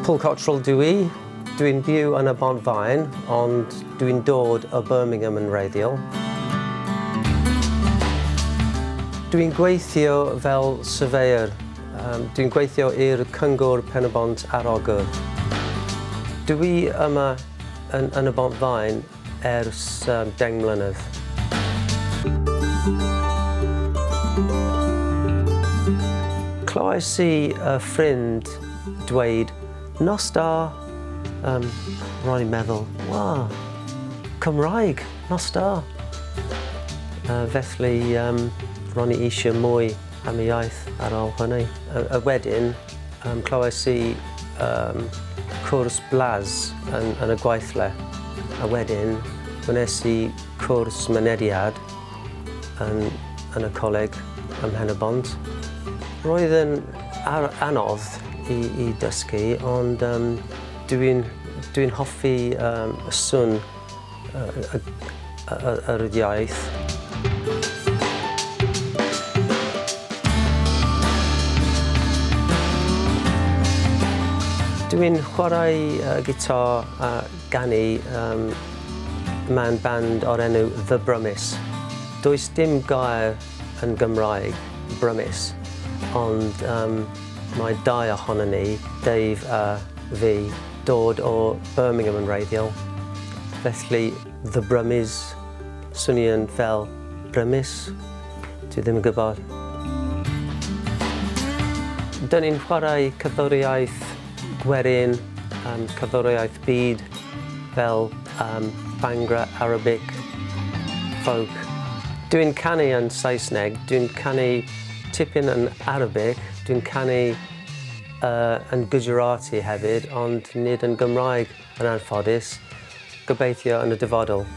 Paul Cotterill dw i. Dwi'n byw yn y Bont-faen, ond dwi'n dod o Birmingham yn wreiddiol. Dwi'n gweithio fel surveyor. Um, dwi'n gweithio i'r Cyngor Pen-y-bont ar Ogwr. Dw i yma yn, yn y Bont-faen ers um, 10 mlynedd. Clywais i y ffrind dweud nos da. Um, ro'n i'n meddwl, wa, Cymraeg, nos da. Felly, um, ro'n i eisiau mwy am y iaith ar ôl hynny. A, a wedyn, um, clywais i um, cwrs Blas yn, yn y gweithle. A wedyn, wnes i cwrs mynediad yn, yn y coleg ym Mhen-y-bont. Roedd yn ar, anodd i, i dysgu, ond um, dwi'n dwi hoffi um, y swn y, y, y, yr iaith. Dwi'n chwarae uh, gitar a ganu um, mewn band o'r enw The Brummies. Does dim gair yn Gymraeg, Brummies, ond um, mae dau ohonon ni, Dave a fi, dod o Birmingham yn wreiddiol. Felly The Brummies swnio'n fel Brummies. Dwi ddim yn gwybod. Dyn ni'n chwarae cerddoriaeth gwerin, um, cerddoriaeth byd fel um, Bhangra, Arabic, folk. Dwi'n canu yn Saesneg, dwi'n canu tipyn yn Arabic, dwi'n canu uh, yn Gujarati hefyd, ond nid yn Gymraeg yn anffodus. Gobeithio yn y dyfodol.